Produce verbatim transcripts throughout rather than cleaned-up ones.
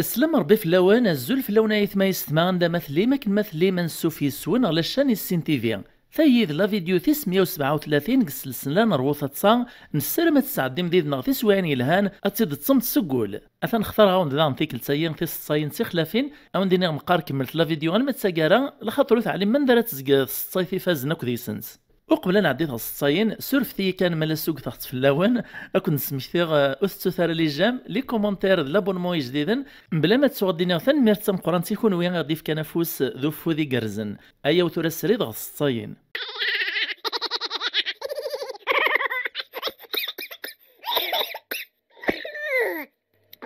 Sslam Ṛebbi fell-awen, azul fell-awen ay atma yessetma, anda ma tellim, akken ma tellim, ansuf yes-wen ɣer la chaîne Issin T V. Tayi d la vidéo tis meyya u sebɛa u tlatin deg tselselna n Rwu Taḍsa, nessaram ad tesɛeddim did-neɣ tiswiɛin yelhan, ad tt-id-teṭṭsemt seg wul. Atan xtareɣ-awen-d daɣen tikkelt-agi tiseḍsayin d tixlafin, a wen-d-iniɣ meqqar kemmlet la vidéo alma d taggara, laxaṭer ur teɛlim anda ara tezg tseḍsayt ifazen akk deg-sent. Uqbel ad nɛeddi ɣer tseḍsayin, surfet-iyi kan ma la ssugteɣ-tt fell-awen, ad ken-d-smektiɣ, eh, ur tettut ara les j'aime, les commentaires d l'abonnement ijdiden, mebla ma ttuɣ ad d-iniɣ tanemmirt d tameqqrant i kunwi i ɣ-d-ifkan afus d ufud igerrzen. Ayaw tura srid ɣer tseḍsayin.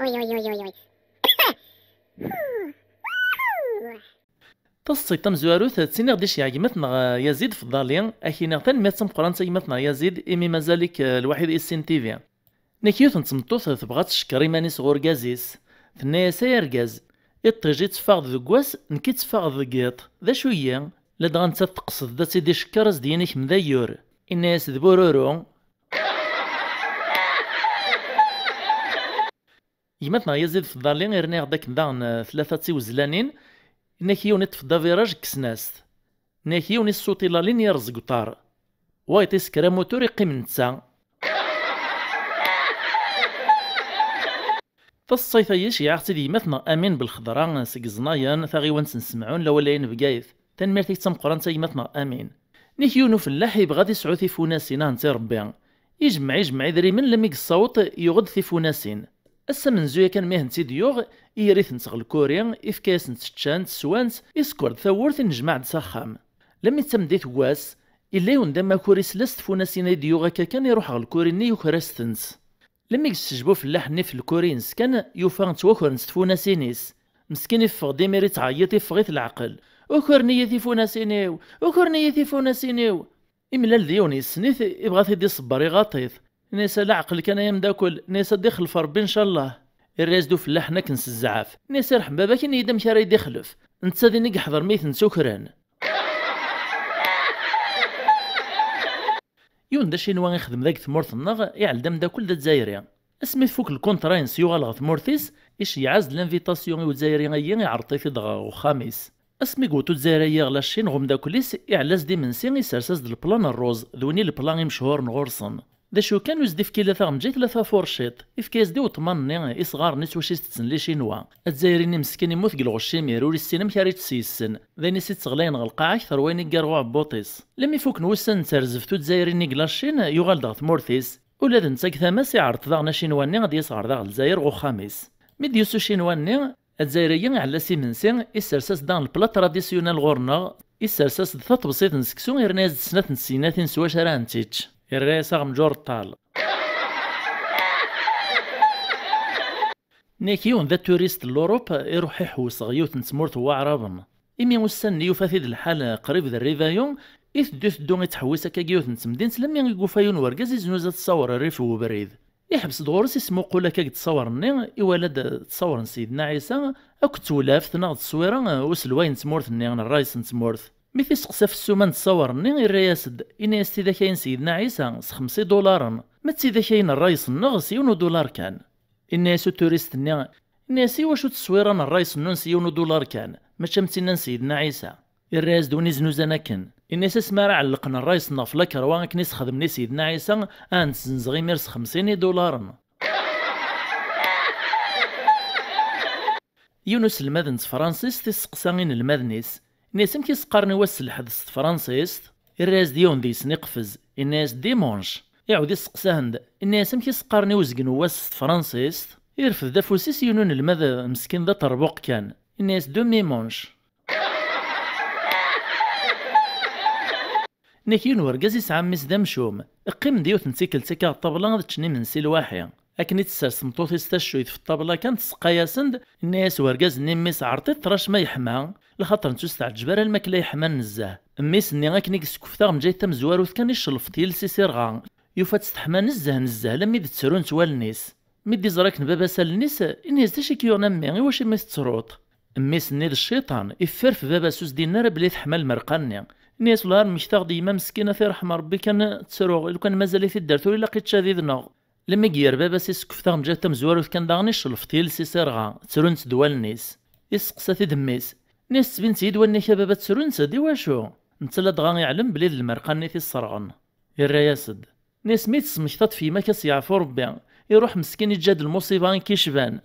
Uy, uy, uy, uy, uy. Taseḍsayt tamezwarut, ttiniɣ-d iceyyeɛ gma-tneɣ, eh, Yazid Fḍali, ad k-iniɣ tanemmirt tameqqrant a gma-tneɣ Yazid, imi mazal-ik, eh, lwaḥid Issin T V. Nek yiwet n tmeṭṭut tebɣa ad tcekker iman-is ɣer urgaz-is. Tenna-yas: "Ay argaz, iṭij i teffeɣ-d deg wass, nekk i tteffeɣ-d deg yiḍ. D acu-yi?" Ladɣa nettat teqsed-d ad tt-id-icekker, ad s-d-yini kemm d ayyur. Inna-yas d bururu. Gma-tneɣ Yazid Fḍali irna-yaɣ-d akken daɣen, eh, tlata d tiwezlanin, inna-k yiwen iṭṭef-d aviraj kksen-as-t, inna-k yiwen issuṭi lalin yerreẓ deg uṭar, wayeṭ isekker amutur iqqim netta. Taseḍsayt-agi ceyɛeɣ-tt-id gma-tneɣ Amin Belxeḍra seg Iẓnayen, taɣiwant n Semɛun, lawalayen n Bgayet. Tanemmirt-ik d tameqqrant a gma-tneɣ Amin. Nek yiwen ufellaḥ yebɣa ad isɛu tifunasin, a nti Rebbi. Ijemmeɛ, ijemmeɛ idrimen, lammi yessaweḍ yuɣ-d tifunasin. Ass amenzu yakan mi hent-id-yuɣ, iger-itent ɣer lkuri, ifka-yasent ččant, swant, isekker-d tawwurt, inejmaɛ-d s axxam. Lammi d tameddit n wass, illa yiwen d amakur isla s tfunasin ay d-yuɣ akka kan, iruḥ ɣer lkuri-nni yuker-as-tent. Lammi yessejbu fellaḥ-nni f lkuri-ines kan, yufa ttwakrent tfunasin-is. Meskin iffeɣ-d imir ittɛeyyiṭ, iffeɣ-it leɛqel. "Ukren-iyi tifunasin-iw! Ukren-iyi tifunasin-iw!" Imlal d yiwen yessen-it, ibɣa ad t-id-iṣebber iɣaṭ-it. Inna-yas: "Ala ɛqel kan ay amdakel, inna-yas ad d-ixlef Rebbi ncallah." Irra-yas-d ufellaḥ-nni akken s zzɛaf. Inna-yas: "Irḥem baba-k, ini-yi-d amek ara yi-d-ixlef. Netta din i yeḥḍer mi ten-ttukren." Yiwen d acinwa ixdem da deg tmurt-nneɣ, iɛell-d amdakel d azzayri. Asmi tfuk lkuntra-ines yuɣal ɣer tmurt-is, iceyyeɛ-as-d l'invitation i uzzayri-ayi, iɛreḍ-it-id ɣer uxxam-is. Asmi yewweḍ uzzayri-ayi ɣer la Chine ɣer umdakel-is, iɛell-as-d imensi, isers-as-d leplan n ṛṛuz, d win i leplan imechhuren ɣur-sen. D acu kan, ur s-d-ifki la taɣenǧayt la tafurciṭ, ifka-yas-d i weṭṭman-nni isɣaren-is wacu i s-tetten licinwa. Azzayri-nni meskin immut deg lɣecc imir, ur issin amek ara yečč s yes-sen. D ayen i s-itteɣlayen ɣer lqaɛa akter wayen i yerɣa uɛebbuṭ-is. Lammi fukken wussan n terzeft uzzayri-nni deg la Chine, yuɣal-d ɣer tmurt-is. Ula d netta deg tama-s iɛreḍ daɣen acinwa-nni ad d-yas ɣer da ɣer Lezzayer ɣer uxxam-is. Mi d-yusa ucinwa-nni, azzayri-ayi iɛella-as imensi, isers-as-d daɣen leplat tradisyunal ɣur-neɣ, isers-as-d taṭebsit n seksu, irna-yas-d snat n tseynatin s wacu ara hent-ičč. Irra-yas aɣemǧur ṭṭal. Nek yiwen d aturist n Lurup, iruḥ iḥewwes ɣer yiwet n tmurt n Waɛraben. Imi ussan-nni yufa-t-id lḥal qrib d rribayu, iteddu iteddu ittḥewwis akka deg yiwet n temdint, lammi i yufa yiwen wergaz iznuza ttṣawer rrif n webrid. Iḥbes-d ɣur-s, ismuqul akka deg ttṣawer-nni, iwala-d ttṣawer n Sidna Ɛisa akked tewlaft neɣ d tteswira n uselway n tmurt-nni, n ṛṛayes n tmurt. Mi t-isteqsa f ssuma n ttṣawer-nni, irra-yas-d, inna-yas: "Tidak-ayi n Sidna Ɛisa s xemsa idularen, ma d tidak-ayi n ṛṛayes-nneɣ s yiwen udular kan." Inna-yas uturist-nni, inna-yas: "Iwacu tteswira n ṛṛayes-nnun s yiwen udular kan, mačči am tinna n Sidna Ɛisa?" Irra-yas-d win iznuzan akken. Inna-yas: "Asmi ara ɛellqen ṛṛayes-nneɣ f lakerwa akken i s-xedmen i Sidna Ɛisa, ad tent-zzenzeɣ imir s xemsin idularen." Yiwen uselmad n tefransist isteqsa inelmaden-is, inna-yas: "Amek i s-qqaren i wass n lḥed s tefransist?" Irra-yas-d yiwen deg-sen iqfez, inna-yas: "Dimanche." Iɛawed isteqsa-hen-d, inna-yas: "Amek i s-qqaren i uzgen n wass s tefransist?" Irfed-d afus-is yiwen unelmad meskin d aṭerbuq kan, inna-yas: "Demi-manche." Nek yiwen wergaz yesɛa mmi-s d amcum. Qqimen-d yiwet n tikkelt akka ɣer ṭṭabla ad ččen imensi lwaḥi. Akken i tessers tmeṭṭut-is taccuyt f ṭṭabla kan, tseqqa-yasen-d, inna-yas wergaz-nni i mmi-s: "Ɛreḍ-it ṭrac ma yeḥma, lxaṭer nettu s-teɛǧeb ara lmakla yeḥman nezzeh." Mmi-s-nni akken i yeskef taɣenǧayt tamezwarut kan, icelfeḍ yiles-is irɣa. Yufa-tt teḥma nezzeh nezzeh, lammi d-ttrunt wallen-is. Mi d-iẓra akken baba-s allen-is, inna-yas: "D acu i k-yuɣen a mmi, iwacu mi tettruḍ?" Mmi-s-nni d cciṭan, iffer f baba-s, ur s-d-yenni ara belli teḥma lmerqa-nni. Ini-as: "Wellah ar mmektaɣ-d yemma meskina, ad t-iṛḥem Ṛebbi, kan ttruɣ, lukan mazal-it-id ar tura ilaq ičča did-neɣ." Lemmi d-yerr baba-s isekfet taɣenǧayt tamezwarut kan daɣen icelfeḍ-t yiles-is irɣa, ttrun-tt-d wallen-is. Isteqsa-t-id mmi-s. Ini-as: "Ttbint-iyi-d wallen-ik a baba ttrunt-d, iwacu?" Netta ladɣa iɛlem belli d lmerqa-nni i t-isserɣen. Irra-yas-d. Ini-as: "Mi tesmektaḍ f yemma-k, a s-yeɛfu Ṛebbi, iṛuḥ meskin iǧǧa-d lmuṣiba i k-icban."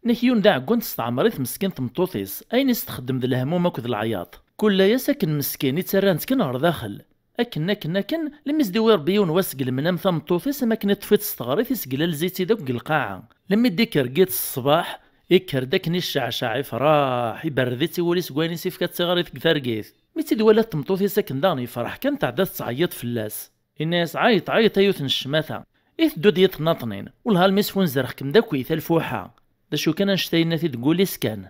Nek yiwen d aɛeggun testeɛmer-it meskin tmeṭṭut-is, ayen i s-txeddem d lehmum akked leɛyaḍ. Kul ass akken meskin i ttarran-tt kan ɣer daxel. Akken, akken, akken, lemmi s-d-iwwi Ṛebbi yiwen wass deg lemnam tameṭṭut-is, am akken iṭṭef-itt s teɣrit, isglalez-itt-id akk deg lqaɛa. Lemmi d-ikker yiḍ s ṣṣbeḥ, ikker-d akken icceɛceɛ, ifreḥ, iberred-itt i wul-is deg wayen i s-ifka d tiɣrit deg targit. Mi tt-id-twala tmeṭṭut-is akken daɣen yefreḥ kan, tɛedda tettɛeyyiḍ fell-as. Inna-yas: "Ɛeyyeḍ, ɛeyyeḍ a yiwet n ccmata. I tedduḍ yiḍ tnaṭnin, wellah almi sfunzreɣ-kem d akkit, a lfuḥa." D acu kan, annect-a yenna-t-id deg wul-is kan.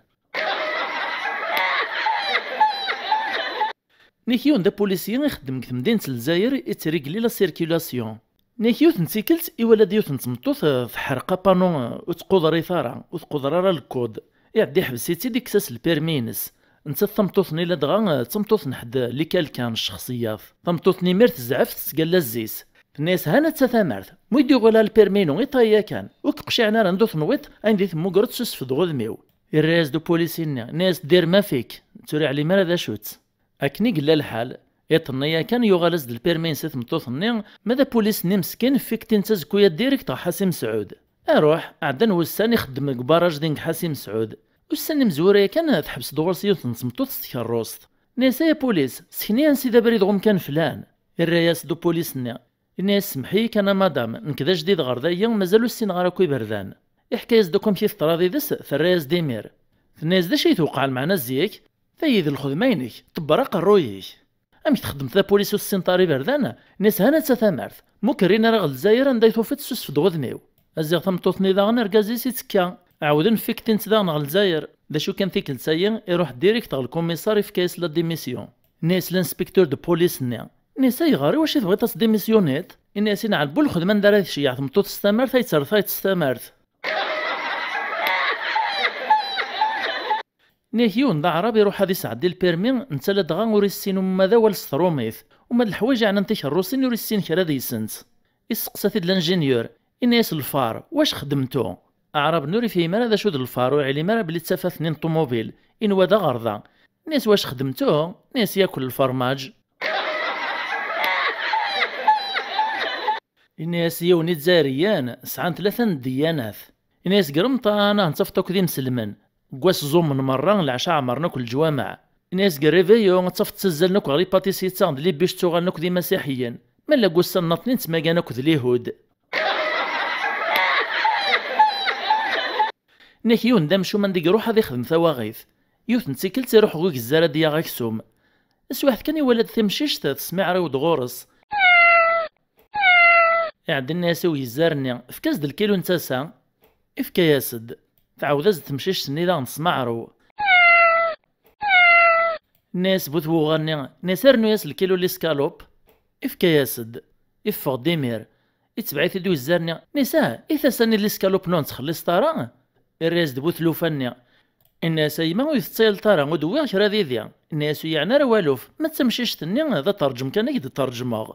Nek yiwen d apulisi ixeddem deg temdint n Lezzayer, ittrigli la circulation. Nek yiwet n tikkelt, iwala-d yiwet n tmeṭṭut, eh, teḥreq apanu, eh, ur tquder-it ara, ur tquder ara lkud. Iɛedda iḥbes-itt-id, ikkes-as lpirmi-ines. Nettat tameṭṭut-nni ladɣa, eh, d tameṭṭut n ḥedd, eh, likalkan, ccexṣiyat. Tameṭṭut-nni imir tezɛef, tettgalla zzi-s. Tenna-yas: "Hana-tt a tamart, mi d-yuɣal ar lpirmi-inu, iṭ-ayi yakan, ur k-qciɛen ara anda ur tenwiḍ, ayen di temmugreḍ s usefd uɣudem-iw." Irra-yas-d upulisi-nni, inna-yas: "Dir ma fik, ur yeɛlim ara d acu-tt." Akken i yella lḥal, iḍ-nni yakan yuɣal-as-d lpirmi-ines i tmeṭṭut-nni, ma d apulis-nni meskin, ffiktin-tt azekka-ya direct ɣer Ḥasi Mesɛud. Aruḥ, ɛeddan wussan ixeddem deg ubaraj din deg Ḥasi Mesɛud. Ussan imezwura yakan teḥbes-d ɣur-s yiwet n tmeṭṭut s tkeṛṛust. Nna-yas: "Ay apulis, sken-iyi ansi d abrid ɣum kan flan." Irra-yas-d upulis-nni, inna-yas: "Semmeḥ-iyi kan a madam, nekk d ajdid ɣer dayi, mazal ur ssineɣ ara akk iberdan." Iḥka-yas-d akk amek i teḍra did-s, terra-yas-d imir. Tenna-yas: "D acu i tewqeɛ lmeɛna zik? Tayi d lxedma-inek, ṭebber aqerruy-ik. Amek txeddmeḍ d apulis ur tessineḍ ara iberdan?" Nna-yas: "Hana-tt a tamart, ma ur k-rrin ara ɣer Lezzayer anda i tufiḍ s usefd uɣudem-iw." Aziɣ tameṭṭut-nni daɣen argaz-is ittekka. Ɛawden ffiktin-tt daɣen ɣer Lezzayer. D acu kan tikkelt-ayi, iruḥ direct ɣer lkumiṣar, ifka-yas la démission. Nna-yas l'inspecteur de police-nni. Nna-yas: "Ayɣer, iwacu i tebɣiḍ ad tdimisyuniḍ?" Inna-yas: "Inɛel bu lxedma anda ara tceyyeɛ tmeṭṭut s tamart, ay tt-rret, ay tt-s tamart." Nna-yak yiwen d aɛrab iruḥ ad isɛeddi lpirmi, netta ladɣa ur issin uma d awal s trumit, uma d leḥwayeǧ iɛnan tikerrusin ur issin kra deg-sent. Isteqsa-t-id l'ingénieur, inna-yas: "Lfar, wac xedmtu?" Aɛrab-nni ur ifhim ara d acu d lfar, ur iɛlim ara belli d tafat-nni n ṭumubil, inwa d aɣerda. Inna-yas: "Wac xedmtu?" Inna-yas: "Yakk lfermaǧ." Inna-yas: "Yiwen izzayriyen sɛan tlata n ddyanat." Inna-yas: "Ger amṭan, ah, nettafeḍ akk d imselmen. Deg wass ẓummen merra, leɛca ɛemren akk leǧwameɛ." Inna-yas: "Ger réveillon, ad tafeḍ ttazzalen akk ɣer ipatisita d libic, ttuɣalen akk d imasiḥiyen. Ma llan deg wussan n naṭnin, ttmagan akk d lihud." Nna-k yiwen d amcum anda i iruḥ ad ixdem tawaɣit. Yiwet n tikkelt iruḥ ɣer ugezzar ad d-yaɣ aksum. Taswiɛt kan iwala-d timcict tesmiɛrew-d ɣur-s. Iɛedda inna-yas i ugezzar-nni: "Efk-as-d lkilu n tasa." Ifka-yas-d. Tɛawed-as-d temcict-nni daɣen tesmaɛrew. Inna-yas bu twuɣa-nni, inna-yas: "Rnu-yas lkilu n liskalup." Ifka-yas-d. Iffeɣ-d imir. Itbeɛ-it-id ugezzar-nni, inna-yas: "Ah, i tasa-nni n liskalup-nni ur tt-txelliṣeḍ ara?" Irra-yas-d bu tlufa-nni. Inna-yas: "A yemma, ur yi-tettayaleḍ ara, ur d-wwiɣ kra didi." Inna-yas: "Ur yeɛni ara waluf, ma d tamcict-nni, d aṭerǧem kan i k-d-ṭerǧmeɣ."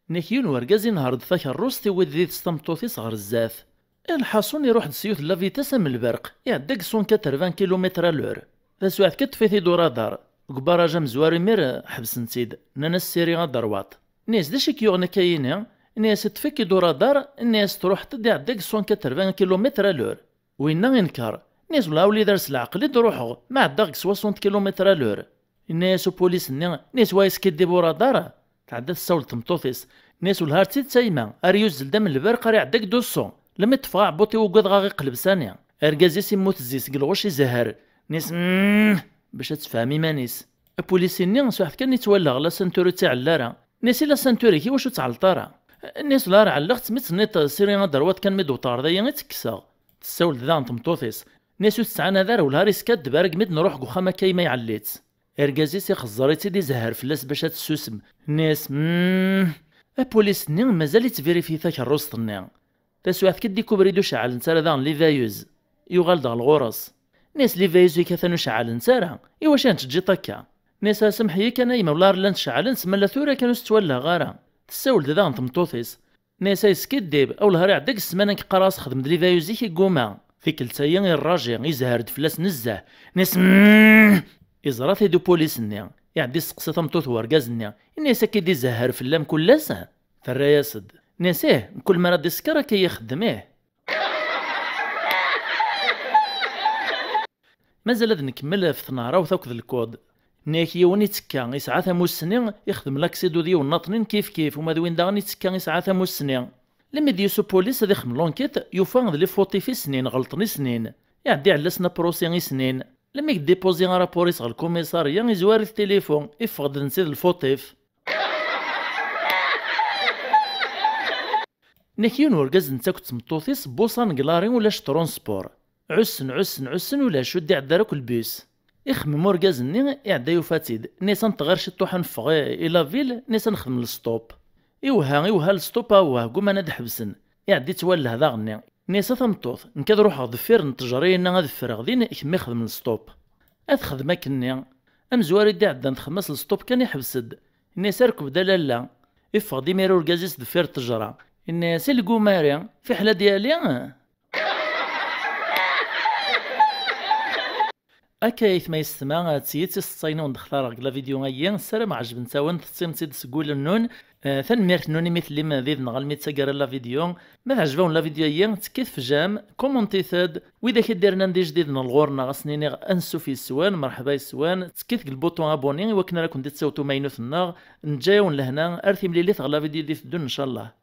Nek yiwen wergaz inehṛ-d takeṛṛust, iwwi-d did-s tameṭṭut-is ɣer zdat. Lḥaṣun, iruḥ-d s yiwet n la vitesse am lberq, iɛedda deg cent quatre-vingts kilomètres à l'heure. Taswiɛt kan, ṭṭef-it-id uradar. Deg ubaraj amezwaru imir, ḥebsen-tt-id. Nnan-as: "Siri ad d-terwaḍ." Inna-yas: "D acu i k-yuɣen akka-yini?" Inna-yas: "Iṭṭef-ik-id uradar." Inna-yas: "Truḥeḍ-d, iɛedda deg cent quatre-vingts kilomètres à l'heure." Winna inker. Inna-yas: "Wellah a wlidi ar s leɛqel i d-ruḥeɣ, ma ɛeddaɣ deg soixante kilomètres à l'heure." Inna-yas upulis-nni, inna-yas: "Wa yeskiddib uradar?" Tɛedda tessawel tmeṭṭut-is. Inna-yas: "Wellah ar d tidet a yemma, ar yuzzel-d am lberq, ar iɛedda deg deux cents. Lemmi ṭṭfeɣ aɛebbuṭ-iw, ugadeɣ ad ɣ-iqleb sani." Argaz-is immut zzi-s deg lɣuc izehher. Inna-yas: "Mm," bac ad tefhem iman-is. Apulis-nni, swiɛt kan i tt-walaɣ, la ceinture ur tt-iɛell ara. Inna-yas: "I la ceinture-ik, iwacu ur tt-tɛelleḍ ara?" Inna-yas: "Wellah ar ɛelleɣ-tt, mi tt-tenniḍ siri ad d-terwaḍ kan mi d-wwḍeɣ ɣer dayi i tt-kkseɣ." Tessawel-d daɣen tmeṭṭut-is. Inna-yas: "Ur tettɛanad ara, wellah ar iskaddeb, ar agmi d-nruḥ deg uxxam akka yemma iɛelli-tt." Argaz-is ixeẓẓer-itt-id, izehher fell-as bac ad tessusem. Inna-yas: "Mm." Apulis-nni mazal ittvirifi takeṛṛust-nni. Taswiɛt kan découvre-d ur ceɛɛlent ara daɣen les veilleuses. Yuɣal-d ɣer ɣur-s. Nni-as les veilleuses-ik atan ur ceɛɛlent ara, iwacu ara tent-teǧǧiḍ akka? Nni-as semḥ-iyi kan a yemma, wala llant ceɛɛlent, ma la tura kan ur s-ttwalleɣ ara. Tessawel-d daɣen tmeṭṭut-is. Nni-as a yeskiddib, a wellah ar iɛedda deg ssmana nekk qqareɣ-as xdem-d les veilleuses-ik i yegguma. Tikkelt-aya irraji, izehher-d fell-as nezzeh. Nni-as mm! Iẓra-t-id upulis-nni. Iɛedda isteqsa tameṭṭut n urgaz-nni. Inna-as akka i d-izehher fell-am kul ass? Terra-yas-d. Nni-as ih, mkul mi ara d-isker akka i ixeddem ih. Mazal ad nkemmel ɣef tnehrawt akked lkuḍ. Nni-ak yiwen ittekka, isɛa tamussni, ixdem laksidu d yiwen naṭnin kif kif, uma d win daɣen ittekka isɛa tamussni. Lmi d-yusa upulis ad ixdem l'enquête, yufa d les fautifs i snin, ɣelṭen i snin. Iɛedda iɛella-asen aprusi i snin. Lmi i yeddipuzi arapur-is ɣer lkumisarya, izwar-it tilifu, iffeɣ-d d netta i d lfautif. Nni-ak yiwen urgaz netta akked tmeṭṭut-is buṣan deg lari ulac transport. Ɛussen, ɛussen, ɛussen ulac, ur d-iɛedda ara akk lbus. Ixemmem urgaz-nni, iɛedda yufa-tt-id. Nni-as a nṭeɣir ciṭuḥ a neffeɣ i, i la ville, nni-as a nexdem lestop. Iwehha, iwehha lestop, awah, gguman ad ḥebsen. Iɛedda ittwalleh daɣenni. Nni-as a tameṭṭut, nekk ad ruḥeɣ deffir n ttejra-inna ad ffreɣ din, kemm ixdem lestop. Ad texdem akkenni. Amezwar i d-iɛeddan texdem-as lestop kan iḥbes-d. Nni-as a rkeb-d a lalla. Iffeɣ-d imir urgaz-is deffir ttejra. Inna-as i lgumari, fiḥel ad yali. Akka aytma yessetma, d tidet iseḍsayen i wen-d-xtareɣ deg la vidéo-ayi, ssarameɣ ɛejbent-awen, tettɣim-tt-id seg wul-nnun. Eh, tanemmirt-nnun imi tellim did-neɣ almi d taggara n la vidéo. Ma teɛjeb-awen la vidéo-ayi, ttekkit f j'aime, commentit-d. Widak i d-irnan d ijdiden ɣer ɣur-neɣ, ad sen-iniɣ ansuf yes-wen, merḥba yes-wen, ttekkit deg lbuṭu abonné i wakken ara ken-d-ittaw tumaynut-nneɣ. Neǧǧa-yawen lehna, ar timlilit ɣer la vidéo i d-iteddun, ncallah.